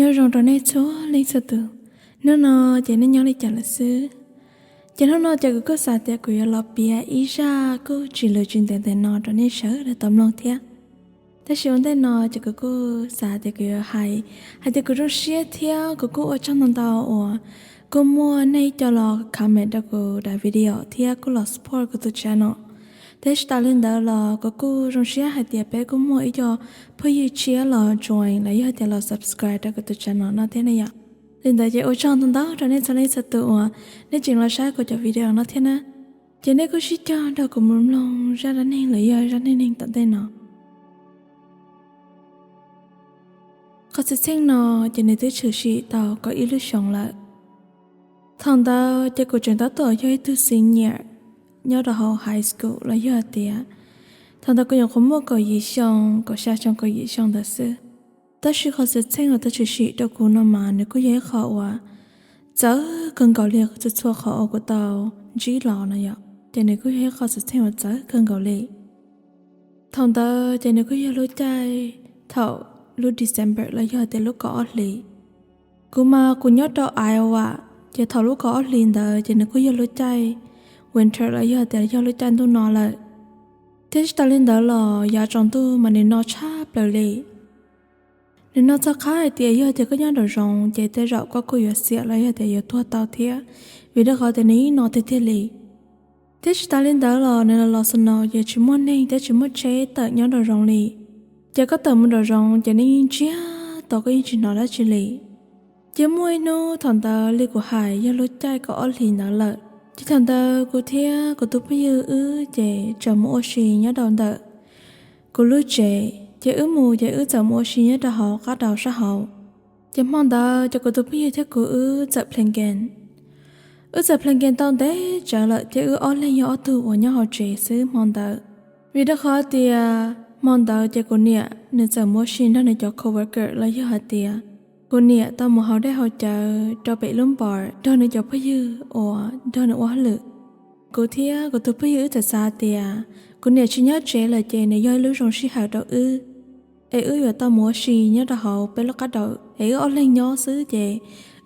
Nyob zoo rau nej txhua leej txhua tus, hnub no ces nej nyob li cas lawm xwb? Ces hnub no ces kuv kuj xav tias kuv yuav los piav ib zaj kuj tsis lwm tsis ntev ntev no rau nej sawv daws tau mloog thiab. Tab sis ua ntej no ces kuv kuj xav tias kuv yuav hais, hais tias kuv zoo siab thiab kuv kuj ua tsaug ntau ntau uas kuj muaj nej coj los comment rau kuv daim video thiab kuj los support kuv tus channel. Thiab tsis tas li ntawd los kuv kuj zoo siab hais tias peb kuj muaj ib co phooj ywg tshiab los join los yog tias los subscribe rau kuv tus channel no thiab ne yom. Li ntawd ces ua tsaug ntau ntau rau nej txhua leej txhua tus uas nej tseem los saib kuv cov video no thiab na. Ces nej kuj sib cog nrog kuv mus mloog zaj dab neeg los yog zaj neej neeg tom ntej no. Qhov txheej txheej no ces nws twb tshwm sim tau kaum ib lub xyoos lawm. Thaum ntawd ces kuv tseem tab tom yog ib tug senior nyob rau hauv high school los yog tias thaum ntawd kuv nyuam qhuav muaj kaum yim xyoo, kaum xya xyoo kaum yim xyoo ntawd xwb. Tab sis qhov xwm txheej uas tau tshwm sim rau kuv no mas nws kuj yog ib qho uas txawv kawg nkaus li txhua txhua qhov uas kuv tau ntsib los no yom, ces nws kuj yog ib qho xwm txheej uas txawv kawg nkaus li. Thaum ntawd ces nws kuj yog lub caij thaum lub December los yog tias lub kaum ob hlis. Kuv mas kuv nyob rau Iowa, ces thaum lub kaum ob hlis ntawd ces nws kuj yog lub caij winter los yog tias yog lub caij ntuj no lawm. Thiab tsis tas li ntawd los yav tsaus ntuj mas nws no tshaj plaws li. Nws no txog qhov hais tias yog tias koj nyob nraum zoov ces tej zaum koj kuj yuav xiam los yog tias yuav tuag tau thiab, vim rau qhov tias nws yeej no tiag tiag li. Thiab tsis tas li ntawd los nws los los snow ces tsis muaj neeg thiab tsis muaj tsheb tawm nyob nraum zoov li. Ces koj tawm mus nraum zoov ces nws yeej ntsiag to, koj yeej tsis hnov dab tsi li. Ces muaj ib hnub thaum ntawd li kuv hais yog lub caij kaum ob hlis ntawd lawm, ces thaum ntawd kuv thiab kuv tus phooj ywg wb ces tseem mus ua si nyob rau ntawm kuv lub tsev, ces wb mus ces wb txawm mus ua si nyob rau hauv qab daus sab hauv. Ces hmo ntawd ces kuv tus phooj ywg thiab kuv wb txawm play game. Wb txawm play game tau ntev tsawv lawm thiab wb ob leeg yog ob tug uas nyob hauv tsev xwb hmo ntawd. Vim rau qhov tias hmo ntawd ces kuv niam nws txawm mus ua si nrog nws cov coworker los yog hais tias kuv niam tau mus haus dej haus cawv rau pem lub bar nrog nws cov phooj ywg uas nrog nws ua hauj lwm. Kuv thiab kuv tus phooj ywg wb txawm xav tias kuv niam tsis nyob tsev lawm ces nws yog ib lub zoo sij hawm rau wb, es wb yuav tau mus ua si nyob rau hauv peb lub qab daus es wb ob leeg nyob xwb ces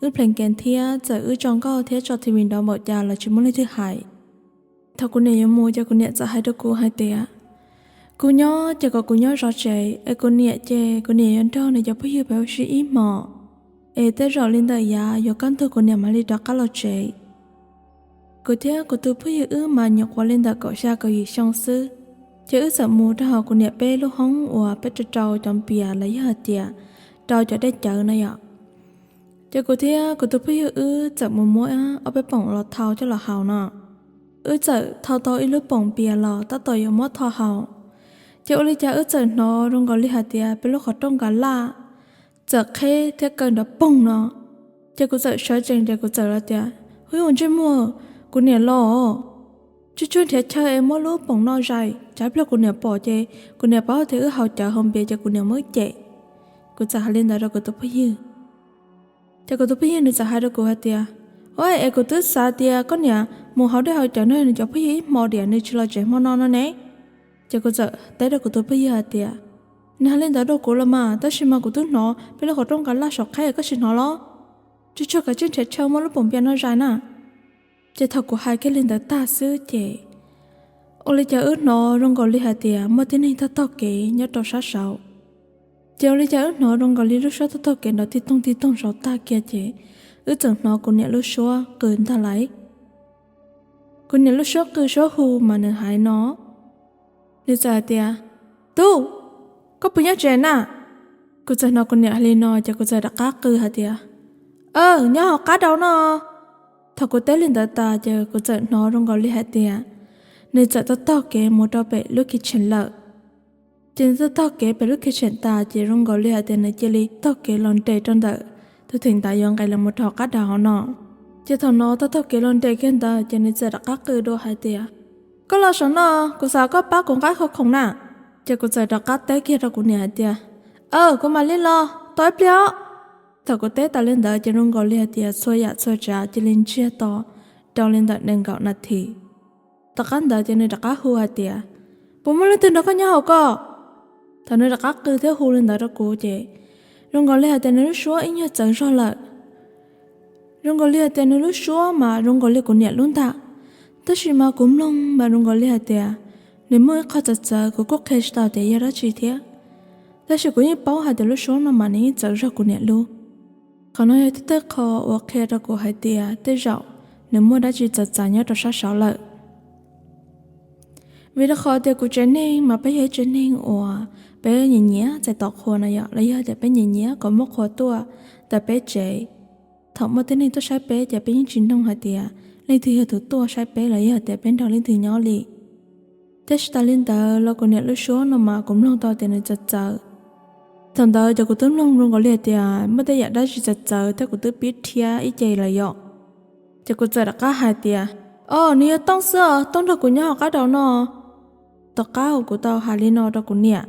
wb play game thiab txawm wb tso nkauj thiab tso T V nrov npaum cas los tsis muaj leej twg hais. Thaum kuv niam yuav mus ces kuv niam txawm hais rau kuv hais tias kuv nyob ces kom kuv nyob zov tsev, es kuv niam ces kuv niam yuav nrog nws cov phooj ywg pem ua si ib hmos, es tej zaum li ntawm yav yuav kaj ntug kuv niam mam li rov qab los tsev. Kuv thiab kuv tus phooj ywg wb mas nyuam qhuav li ntawm kaum xya kaum yim xyoo xwb, ces wb txawm mus rau hauv kuv niam peb lub hoob uas peb rau rau cov npias los yog hais tias rau cov dej cawv no yom. Ces kuv thiab kuv tus phooj ywg wb txawm mus muab ob peb poom los thau coj los haus no. Wb txawm thau tau ib lub poom npias los tab tom yuav muab tho haus, ces ua li cas wb txawm hnov zoo nkaus li hais tias peb lub qhov rooj nkas laj txawm qheb thiab kaw nrov poog no. Ces kuv txawm sawv tsees ces kuv txawm los tias, Huv, ua ntsej muag, kuv niam los os. Tsuag tsuag nrhiav chaw es muab lub poom no zais, tsam pliag kuv niam pom ces kuv niam paub tias wb haus cawv haus npias ces kuv niam muab wb cem. Kuv txawm hais li ntawd rau kuv tus phooj ywg. Ces kuv tus phooj ywg nws txawm hais rau kuv hais tias, Ua, es kuv twb xav tias koj niam mus haus dej haus cawv nrog nws cov phooj ywg ib hmo diam nws tsis los tsev hmo no no ne. Ces kuv txawm teb rau kuv tus phooj ywg hais tias, Nws hais li ntawd rau kuv los mas, tab sis mas kuv twb hnov peb lub qhov rooj nkas laj saum qheb, koj tsis hnov los? Tsuag tsuag kav tsij nrhiav chaw muab lub poom npias no zais na. Ces thaum kuv hais kiag li ntawd tag xwb ces ua li cas wb hnov zoo nkaus li hais tias muaj tib neeg taug taug kev nyob rau sab saud. Ces ua li cas wb hnov zoo nkaus li lub suab taug taug kev nrov tig toog tig toog saud tag kiag ces wb txawm hnov kuv niam lub suab qw ntag lauj. Kuv niam lub suab qw suab hu mas nws hais no, nws txawm hais tias, Tub, koj puas nyob tsev na? Kuv txawm hnov kuv niam hais li no ces kuv txawm rov qab qw hais tias, Aw, nyob hauv qab dau no. Thaum kuv teb li ntawd tas ces kuv txawm hnov zoo nkaus li hais tias nws txawm taug taug kev mus rau pem lub kitchen lawm. Ces nws taug taug kev pem lub kitchen tas ces zoo nkaus li hais tias nws cia li taug kev los nres rau ntawm tus theem ntawd yuav nqes los mus rau hauv qab dau hauv no. Ces thaum no taug taug kev los nres kiag ntawd ces nws txawm rov qab qw dua hais tias, Koj los saum no, kuv xav koj pab kuv nqa khau khoom na. Ces kuv txawm rov qab teb kiag rau kuv niam hais tias, Aw, kuv mam li los, tos ib pliag os. Thaum kuv teb tas li ntawd ces zoo nkaus li hais tias txhua yam txhua tsav cia li ntsiag to rau li ntawm nees nkaum nas this. Tom qab ntawd ces nws rov qab hu hais tias, Puas muaj leej twg nrog koj nyob hauv ko? Thaum nws rov qab qw thiab hu li ntawd rau kuv ces Zoo nkaus li hais tias nws lub suab ib nyuag txawv zog lawm. Zoo nkaus li hais tias nws lub suab mas zoo nkaus li kuv niam lub ntag, tab sis mas kuv mloog mas zoo nkaus li hais tias nws muaj ib qho txawv txawv, kuv kuj qhia tsis tau tias yog dab tsi thiab. Tab sis kuv yeej paub hais tias lub suab no mas nws yeej txawv zog kuv niam lub. Qhov no yog thawj qho uas qhia rau kuv hais tias tej zaum nws muaj dab tsi txawv txav nyob rau sab saud lawm. Vim rau qhov tias kuv tsev neeg mas peb yog ib tsev neeg uas peb nyiam nyiam txais tos qhua no yom, los yog tias peb nyiam nyiam kom muaj qhua tuaj ntawm peb tsev. Thaum muaj tib neeg tuaj saib peb ces peb yeej tsis noog hais tias leej twg yog tus tuaj saib peb los yog tias peb nrog leej twg nyob li. Thiab tsis tas li ntawd los kuv niam lub suab no mas kuv mloog tau tias nws txawv txawv. Thaum ntawd ces kuv twb mloog zoo nkaus li hais tias muaj tej yam dab tsi txawv txawv thiab kuv twb pib rhiab ib ce lawm yom. Ces kuv txawm rov qab hais tias, O, nws yog Tooj xwb os, Tooj nrog kuv nyob hauv qab daus no. Tom qab uas kuv tau hais li no rau kuv niam,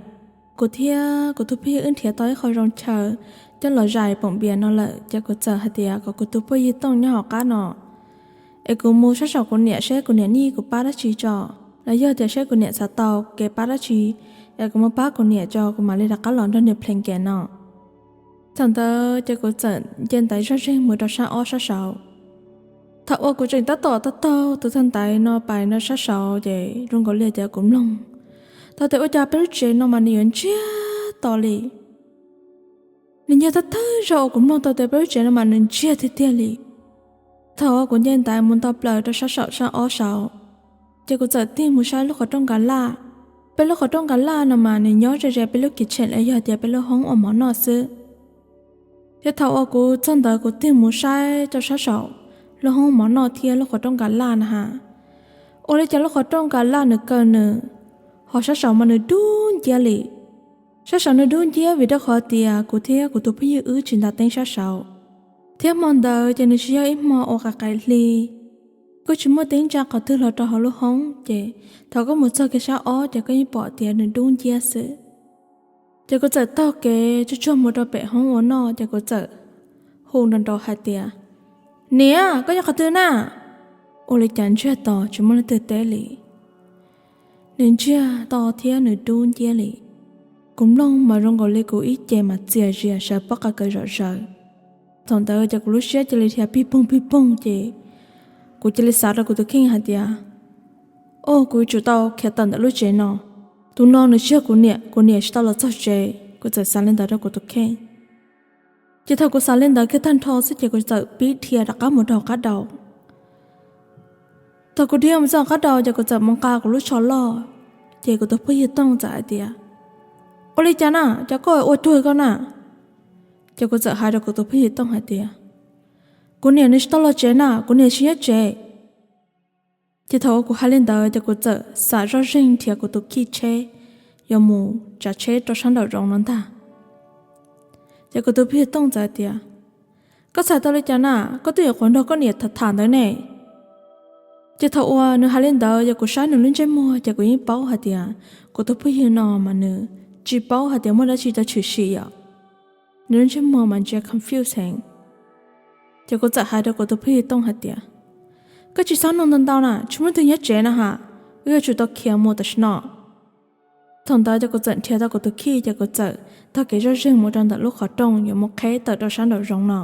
kuv thiab kuv tus phooj ywg wb nrhiav tau ib qho zoo chaw coj los zais poom npias no lawm, ces kuv txawm hais tias kom kuv tus phooj ywg Tooj nyob hauv qab no, es kuv mus sab saum kuv niam seb kuv niam nij kuv pab dab tsi tso, los yog tias seb kuv niam xav tau kev pab dab tsi, es kuv mus pab kuv niam tso, kuv mam li rov qab los nrog nws plees kem no. Thaum ntawd ces kuv txawm nce ntaiv zoj zeeg mus rau sab ob sab saud. Thaum uas kuv tseem tab tom taug taug tus thaj ntaiv no pais nram sab saud ces zoo nkaus li tias kuv mloog tau tias ua cas peb lub tsev no mas nws yuav ntsiag to li. Nws ntsiag thawj thawj zaug uas kuv mloog tau tias peb lub tsev no mas nws ntsiag tiag tiag li. Thaum uas kuv nce ntaiv mus nto plaws rau sab saum sab ob saud, ces kuv txawm tig mus saib lub qhov rooj nkas laj. Peb lub qhov rooj nkas laj no mas nws nyob ze ze peb lub kitchen los yog tias peb lub hoob ua mov noj xwb. Thiab thaum uas kuv txog ntawd kuv tig mus saib rau sab saum lub hoob mov noj thiab lub qhov rooj nkas laj na has, ua li cas lub qhov rooj nkas laj nws kaw nws, ho sab saud mas nws dub nciab li. Sab saud nws dub nciab vim rau qhov tias kuv thiab kuv tus phooj ywg wb tsis ntaus teeb sab saud, thiab hmo ntawd ces nws tsis yog ib hmo uas qaim qaim hli, kuj tsis muaj teeb tsa qhov twg los rau hauv lub hoob, ces thaum koj mus txog kiag sab ob ces koj yeej pom tias nws dub nciab xwb. Ces kuv txawm taug kev tsuag tsuag mus rau pem hoob ua noj ces kuv txawm hu nrov nrov hais tias, Niam, koj nyob qhov twg na? Ua li cas ntsiag to tsis muaj leej twg teb li. Nws ntsiag to thiab nws dub nciab li. Kuv mloog mas zoo nkaus li kuv ib ce mas txias zias sawv pob qa kaws zom zaws. Thaum ntawd ces kuv lub siab cia li dhia pig poog pig poog ces kuv cia li xav rau kuv tus kheej hais tias, O, kuv yuav tsum tau khiav tawm ntawm lub tsev no. Tus no nws tsis yog kuv niam, kuv niam tsis tau los txog tsev. Kuv txawm xav li ntawd rau kuv tus kheej. Ces thaum kuv xav li ntawd kiag tag nrho xwb ces kuv txawm pib dhia rov qab mus rau hauv qab daus. Thaum kuv dhia mus txog qab daus ces kuv txawm mus nqa kuv lub tsho loj. Ces kuv tus phooj ywg Tooj txawm hais tias, Ua li cas na, cas koj ua ruag koj na? Ces kuv txawm hais rau kuv tus phooj ywg Tooj hais tias, Kuv niam nws tsis tau los tsev na, kuv niam tsis nyob tsev. Ces thaum uas kuv hais li ntawd ces kuv txawm xam zoj zeeg nrhiav kuv tus khij tsheb, yuav mus tsav tsheb rau sab nraum zoov no ntag. Ces kuv tus phooj ywg Tooj txawm hais tias, Koj txhais tau li cas na, koj twb yuav qhuav nrog koj niam tham tham ntawd ne. Ces thaum uas nws hais li ntawd ces kuv saib nws lub ntsej muag ces kuv yeej paub hais tias kuv tus phooj ywg no mas nws tsis paub hais tias muaj dab tsi tau tshwm sim yom. Nws lub ntsej muag mas ntsia confuse heev. Ces kuv txawm hais rau kuv tus phooj ywg Tooj hais tias, Koj tsis txhob nug ntau ntau na, tsis muaj leej twg nyob tsev na has, wb yuav tsum tau khiav mus tam sim no. Thaum ntawd ces kuv txawm nrhiav tau kuv tus khij ces kuv txawm taug kev zoj zeeg mus rau ntawm lub qhov rooj yuav mus qheb tawm rau sab nraum zoov no.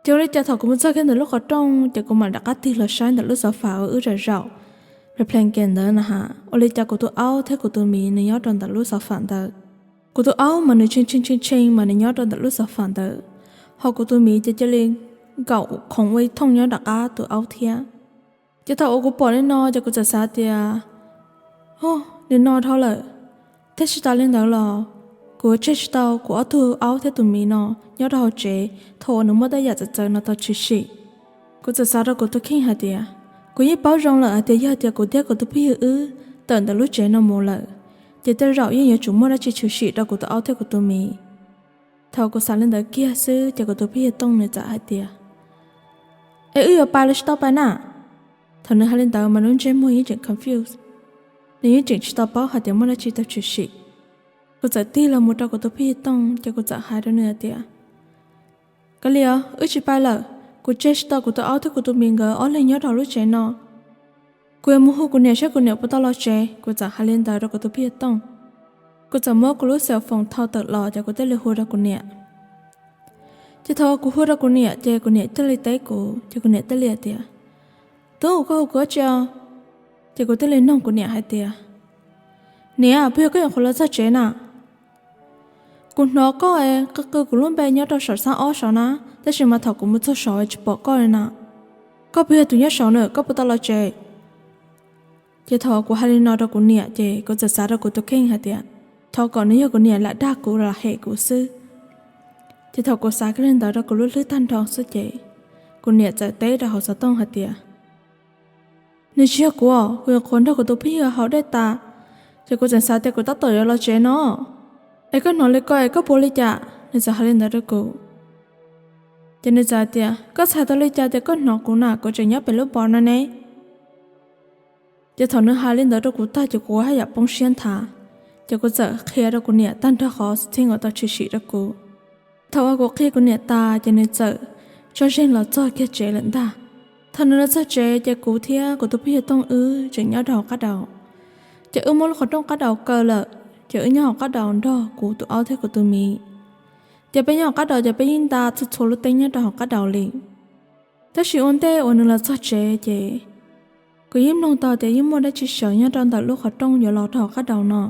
Ces ua li cas thaum kuv mus txog kiag ntawm lub qhov rooj ces kuv mam rov qab tig los saib ntawm lub xov fam uas wb zaum zaum ples ples kem ntawd na has, ua li cas kuv tus aub thiab kuv tus miv nws nyob rau ntawm lub xov fam ntawd. Kuv tus aub mas nws tshee tshee tshee tshee mas nws nyob rau ntawm lub xov fam ntawd, ho kuv tus miv ces cia li nkaum khoov ua ib thooj nyob nram qab tus aub thiab. Ces thaum uas kuv pom li no ces kuv txawm xav tias, Ho, nws no dhau lawm. Thiab tsis tas li ntawd los kuv tseg tsis tau kuv ob tug aub thiab tus miv no nyob rau hauv tsev thaum uas nws muaj tej yam txawv txawv no tau tshwm sim. Kuv txawm xav rau kuv tus kheej hais tias, kuv yeej paub zoo lawm hais tias yog tias kuv thiab kuv tus phooj ywg wb tawm ntawm lub tsev no mus lawm, ces tej zaum yeej yuav tsum muaj dab tsi tshwm sim rau kuv tus aub thiab kuv tus miv. Thaum kuv xav li ntawd kiag xwb ces kuv tus phooj ywg Tooj nws txawm hais tias, Es wb yuav pais los tsis tau pais na? Thaum nws hais li ntawd mas nws lub ntsej muag yeej tseem confuse, nws yeej tseem tsis tau paub hais tias muaj dab tsi tau tshwm sim. Kuv txawm tig los mus rau kuv tus phooj ywg Tooj ces kuv txawm hais rau nws hais tias, Kav liam, wb tsis pais lawm. Kuv tseg tsis tau kuv tus aub thiab kuv tus miv nkawd ob leeg nyob rau lub tsev no. Kuv yuav mus hu kuv niam saib kuv niam puas tau los tsev. Kuv txawm hais li ntawd rau kuv tus phooj ywg Tooj. Kuv txawm muab kuv lub cell phone thau tawm los ces kuv thiaj li hu rau kuv niam. Ces thaum kuv hu rau kuv niam ces kuv niam thiaj li teb kuv, ces kuv niam thiaj li hais tias, Tub, koj hu kuv dab tsi os? Ces kuv thiaj li nug kuv niam hais tias, Niam, puas yog koj nyuam qhuav los txog tsev na? Kuv hnov koj qw qw kuv lub npe nyob rau saum sab ob saud na, tab sis mas thaum kuv mus txog saud tsis pom koj li na. Koj puas yog tus nyob saud na, koj puas tau los tsev? Ces thaum kuv hais li no rau kuv niam ces kuv txawm xav rau kuv tus kheej hais tias thov kom nws yog kuv niam lam dag kuv los hem kuv xwb. Ces thaum kuv xav kiag li ntawd rau kuv lub hlwb tag nrho xwb ces kuv niam txawm teb rau hauv xov tooj hais tias, Nws tsis yog kuv os, kuv nyuam qhuav nrog kuv tus phooj ywg haus dej tas, ces kuv tseem xav tias kuv tab tom yuav los tsev no. Es koj hnov li ko es koj puas ua li cas? Nws txawm hais li ntawd rau kuv. Ces nws txawm hais tias, Koj txhais tau li cas tias koj hnov kuv na, kuv tseem nyob pem lub bar no ne? Ces thaum nws hais li ntawd rau kuv tag ces kuv haj yam poob siab nthav, ces kuv txawm qhia rau kuv niam tag nrho qhov xwm txheej uas tau tshwm sim rau kuv. Thaum uas kuv qhia kuv niam tas ces nws txawm tso zeeg los txog kiag tsev lawm ntag. Thaum nws los txog tsev ces kuv thiab kuv tus phooj ywg Tooj wb tseem nyob rau hauv qab daus. Ces wb muab lub qhov rooj qab daus kaw lawm, ces wb nyob hauv qab daus nrog kuv tus aub thiab kuv tus miv. Ces peb nyob hauv qab daus ces peb yeej nta txhua txhua lub teeb nyob rau hauv qab daus li. Tab sis ua ntej uas nws los txog tsev ces kuv yeej mloog tau tias yeej muaj dab tsi sawv nyob rau ntawm lub qhov rooj yuav los rau hauv qab daus no.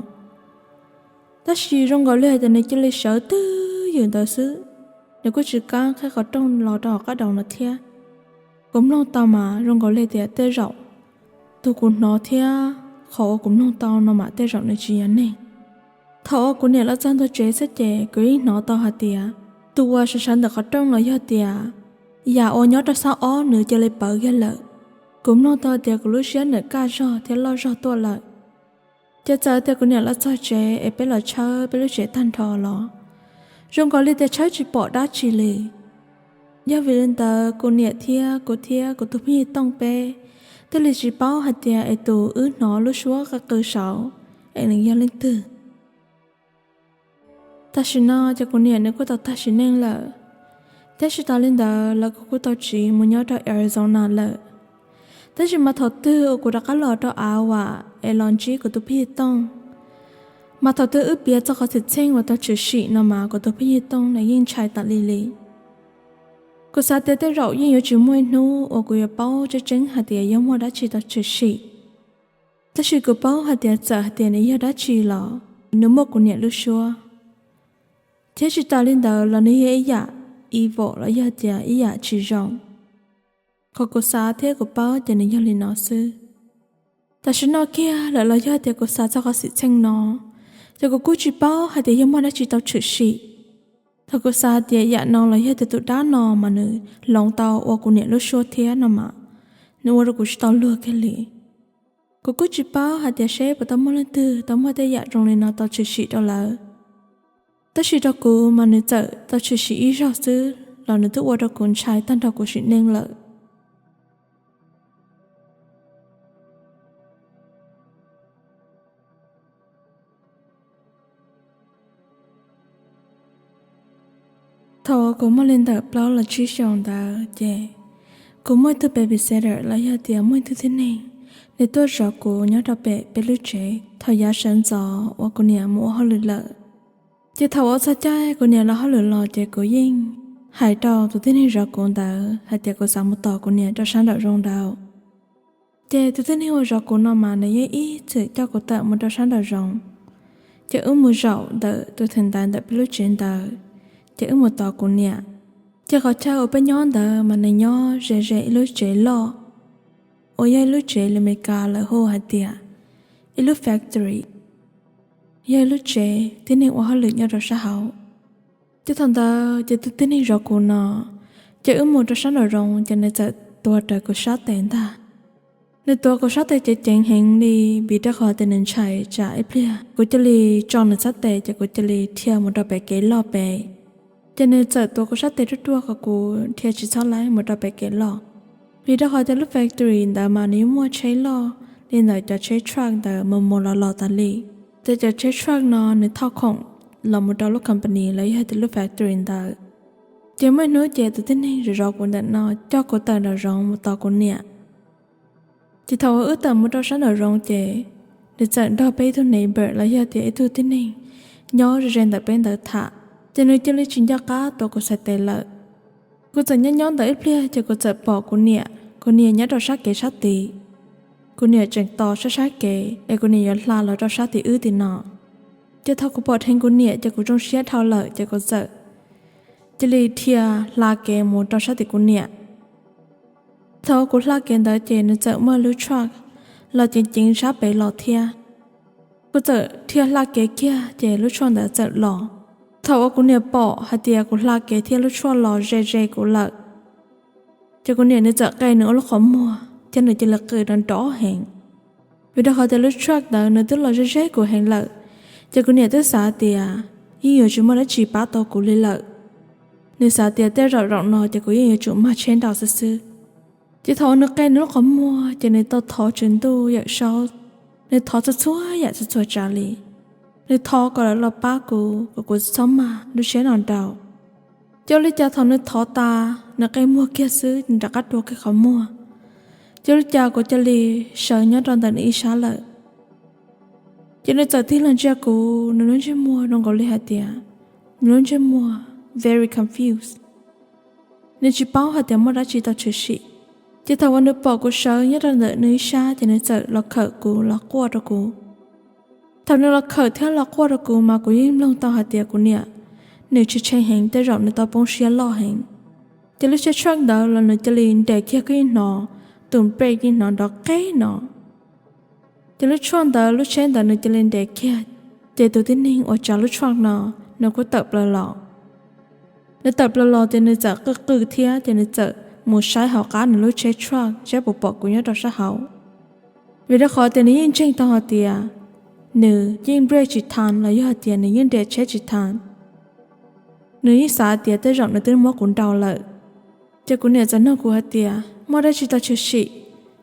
Tab sis zoo nkaus li hais tias nws cia li sawv twj ywm ntawd xwb, nws kuj tsis kam qhib qhov rooj los rau hauv qab daus no thiab. Kuv mloog tau mas zoo nkaus li tias tej zaum tus kuv hnov thiab qhov uas kuv mloog tau no mas tej zaum nws tsis yog neeg. Thaum uas kuv niam los txog ntua tsev xwb ces kuv yeej hnov tau hais tias tus uas sawv sawv ntawm qhov rooj los yog tias yam uas nyob rau sab ob nws cia li pawv kiag lawm. Kuv mloog tau tias kuv lub siab nws kaj zog thiab loj zog tuaj lawm. Ces txawm tias kuv niam los txog tsev es peb los tshawb peb lub tsev tag nrho los zoo nkaus li tias tshawb tsis pom dab tsi li. Yog vim li ntawd kuv niam thiab kuv thiab kuv tus phooj ywg Tooj peb thiaj li tsis paub hais tias es tus wb hnov lub suab qw qw saud es nws yog leej twg. Tam sim no ces kuv niam nws kuj tau tag sim neej lawm, thiab tsis tas li ntawd los kuv kuj tau tsiv mus nyob rau Arizona lawm. Tab sis mas thaum twg uas kuv rov qab los rau Iowa es los ntsib kuv tus phooj ywg Tooj, mas thaum twg wb piav txog qhov xwm txheej uas tau tshwm sim no mas kuv tus phooj ywg Tooj nws yeej ntshai tas li li. Kuv xav tias tej zaum yeej yuav tsis muaj ib hnub uas kuv yuav paub tseeb tseeb hais tias yog muaj dab tsi tau tshwm sim. Tab sis kuv paub hais tias txawm hais tias nws yog dab tsi los nws muaj kuv niam lub suab, thiab tsis tas li ntawd los nws yog ib yam evil los yog tias ib yam tsis zoo. Qhov kuv xav thiab kuv paub ces nws yog li no xwb. Tam sim no kiag lawm los yog tias kuv xav txog qhov xwm txheej no, ces kuv kuj tsis paub hais tias yog muaj dab tsi tau tshwm sim. Thaum kuv xav hais tias yam no los yog tias tus dab no mas nws hloov tau ua kuv niam lub suab thiab no mas, nws ua rau kuv tsis tau luag kiag li. Kuv kuj tsis paub hais tias seb puas tau muaj leej twg tau muaj tej yam zoo li no tau tshwm sim rau lawv. Tab sis rau kuv mas nws txawm tau tshwm sim ib zaug xwb los nws twb ua rau kuv ntshai tag nrho kuv sim neej lawm. Thaum uas kuv muaj li ntawm plaub los tsib xyoos ntawd ces kuv muaj ib tug babysitter los yog tias muaj ib tug tib neeg, nws tuaj zov kuv nyob rau pem peb lub tsev thaum yav sawv ntxov uas kuv niam mus ua hauj lwm lawm. Ces thaum uas txog caij kuv niam los hauj lwm los ces kuv yeej hais rau tus tib neeg zov kuv ntawd hais tias kuv xav mus tos kuv niam rau sab nraum zoov ntawd. Ces tus tib neeg uas zov kuv no mas nws yeej ib txwm coj kuv tawm mus rau sab nraum zoov. Ces wb mus zaum ntawm tus theem ntaiv ntawm peb lub tsev ntawd, ces wb mus tos kuv niam. Ces qhov chaw uas peb nyob ntawd mas nws nyob ze ze ib lub tsev loj uas yog ib lub tsev li Amelikas lawv hu hais tias ib lub factory, yog ib lub tsev tib neeg ua hauj lwm nyob rau sab hauv. Ces thaum ntawd ces tus tib neeg zov kuv no, ces wb mus rau sab nraum zoov ces nws txawm tuav rawv kuv sab tes ntag. Nws tuav kuv sab tes ceev ceev heev li, vim rau qhov tias nws ntshai tsam ib pliag kuv cia li tso nws sab tes ces kuv cia li dhia mus rau pem kev loj pem. Ces nws txawm tuav kuv sab tes ruaj ruaj kom kuv dhia tsis txhob laib mus rau pem kev loj, vim rau qhov tias lub factory ntawd mas nws yeej muaj tsheb loj li ntawm cov tsheb truck ntawd mus mus los los tas li. Ces cov tsheb truck no nws thauj khoom los mus rau lub company los yog tias lub factory ntawd. Ces muaj ib hnub ces tus tib neeg zov zov kuv ntawm no coj kuv tawm nraum zoov mus tos kuv niam. Ces thaum uas wb tawm mus rau sab nraum zoov ces nws txawm nrog peb ib tug neighbor los yog tias ib tug tib neeg nyob ze ze ntawm peb ntawd tham, ces nws cia li tsis nco qab tuav kuv txhais tes lawm. Kuv txawm nyob nyob ntawd ib pliag ces kuv txawm pom kuv niam, kuv niam nyob rau sab kev sab tid. Kuv niam tseem tos sab sab kev es kuv niam yuav hla los rau sab tim wb tim no. Ces thaum kuv pom dheev kuv niam ces kuv zoo siab dhau lawm ces kuv txawm cia li dhia hla kev mus rau sab tim kuv niam. Thaum kuv hla kev ntawd ces nws txawm muaj lub truck los ceev ceev sab pem los thiab. Kuv txawm dhia hla kev kiag ces lub truck ntawd txawm los. Thaum uas kuv niam pom hais tias kuv hla kev thiab lub truck los ze ze kuv lawm, ces kuv niam nws txawm qe nws ua lub qhov muag thiab nws cia li qw nrov nrov heev. Vim rau qhov tias lub truck ntawd nws twb los ze ze kuv heev lawm, ces kuv niam twb xav tias yeej yuav tsis muaj dab tsi pab tau kuv li lawm. Nws xav tias tej zaum zaum no ces kuv yeej yuav tsum mag tsheb nraus xwb xwb. Ces thaum uas nws qe nws lub qhov muag ces nws tau thov tswv ntuj yawm saub, nws thov txhua txhua yam txhua txhua tsav li. Nws thov kom lawv los pab kuv, kom kuv txhob mag lub tsheb no nraus. Ces ua li cas thaum nws thov tas, nws qe muag kiag xwb nws rov qab rua kiag qhov muag. Ces ua li cas kuv cia li sawv nyob rau ntawm nws ib sab lawm. Ces nws txawm tig los ntsia kuv, nws lub ntsej muag zoo nkaus li hais tias nws lub ntsej muag very confused. Nws tsis paub hais tias muaj dab tsi tau tshwm sim. Ces thaum uas nws pom kuv sawv nyob rau ntawm nws ib sab ces nws txawm los khawm kuv los quaj rau kuv. Thaum nws los khawm thiab los quaj rau kuv mas kuv yeej mloog tau hais tias kuv niam nws tshee tshee heev, tej zaum nws tau poob siab loj heev. Ces lub tsheb truck ntawd los nws cia li nres kiag koj yeej hnov tus brake yeej hnov nrov qeb no. Ces lub truck ntawd, lub tsheb ntawd nws cia li nres kiag, ces tus tib neeg uas tsav lub truck no nws kuj tawm plaws los. Nws tawm plaws los ces nws txawm qw qw thiab ces nws txawm mus saib hauv qab nws lub tsheb truck saib puas pom kuv nyob rau sab hauv. Vim rau qhov tias nws yeej ntseeg tau hais tias nws yeej brake tsis tas los yog hais tias nws yeej nres tsheb tsis tas. Nws yeej xav tias tej zaum nws twb muab kuv nraus lawm. Ces kuv niam txawm nug kuv hais tias muaj dab tsi tau tshwm sim.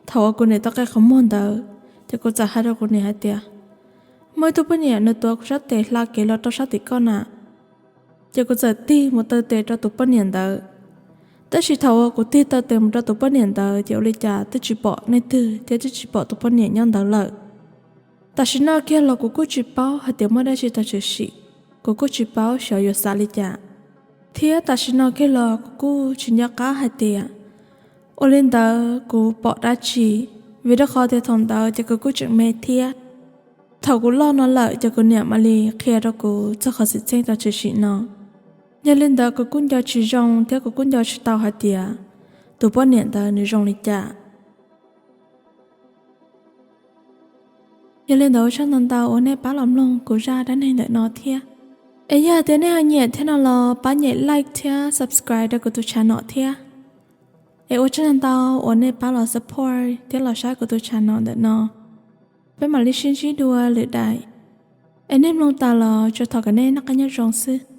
Thaum uas kuv niam tau qe qhov muag ntawd, ces kuv txawm hais rau kuv niam hais tias muaj ib tug poj niam nws tuav kuv sab tes hla kev los rau sab tim koj na. Ces kuv txawm tig mus taw tes rau tus poj niam ntawd. Tab sis thaum uas kuv tig taw tes mus rau tus poj niam ntawd ces ua li cas twb tsis pom leej twg thiab twb tsis pom tus poj niam nyob ntawd lawm. Tam sim no kiag los kuv kuj tsis paub hais tias muaj dab tsi tau tshwm sim, kuv kuj tsis paub xyov yuav xav li cas. Thiab tam sim no kiag los kuv kuj tsis nco qab hais tias ua li ntawd kuv pom dab tsi, vim rau qhov tias thaum ntawd ces kuv kuj tseem me thiab. Thaum kuv loj no lawm ces kuv niam mam li qhia rau kuv txog qhov xwm txheej tau tshwm sim no. Yog li ntawd kuv kuj nco tsis zoo thiab kuv kuj nco tsis tau hais tias tus poj niam ntawd nws zoo li cas. Yog li ntawd ua tsaug ntau ntau uas nej pab los mloog kuv zaj dab neeg ntawm no thiab. Es yog tias nej ho nyiam thiab no los pab nyem like thiab subscribe rau kuv tus channel thiab. Es ua tsaug ntau ntau uas nej pab los support thiab los saib kuv tus channel ntawm no. Peb mam li sib ntsib dua lwm daim. Es nej mloog tas los tsuas thov kom nej noj qab nyob zoo xwb.